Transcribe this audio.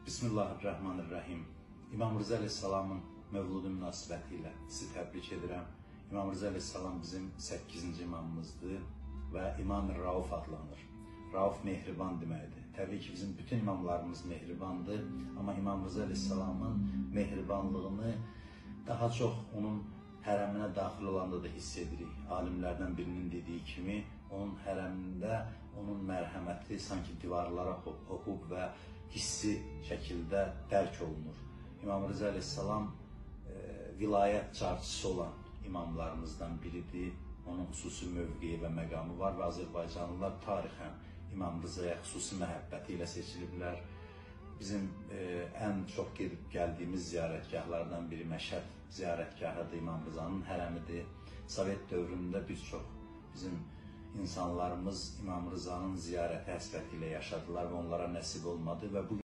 Bismillahirrahmanirrahim. İmam Rıza Aleyhisselamın mövludu münasibəti ilə sizi təbrik edirəm. İmam Rıza Aleyhisselam bizim 8-ci imamımızdır və İmam Rauf adlanır. Rauf mehriban deməkdir. Təbii ki, bizim bütün imamlarımız mehribandır, amma İmam Rıza Aleyhisselamın mehribanlığını daha çox onun hərəminə daxil olanda da hiss edirik. Alimlərdən birinin dediyi kimi, onun hərəmində onun mərhəməti sanki divarlara hopub və hissi şəkildə dərk olunur. İmam Rıza Aleyhisselam vilayət carçısı olan imamlarımızdan biridir. Onun xüsusi mövqeyi və məqamı var və Azərbaycanlılar tarixən İmam Rızaya xüsusi məhəbbəti ilə seçiliblər. Bizim ən çox gedib gəldiyimiz ziyarətgahlardan biri Məşəd ziyarətgahıdır, İmam Rızanın hərəmidir. Sovet dövründə bir çox bizim insanlarımız İmam Rızanın ziyarəti həsrəti ilə yaşadılar və onlara nəsib olmadı və bu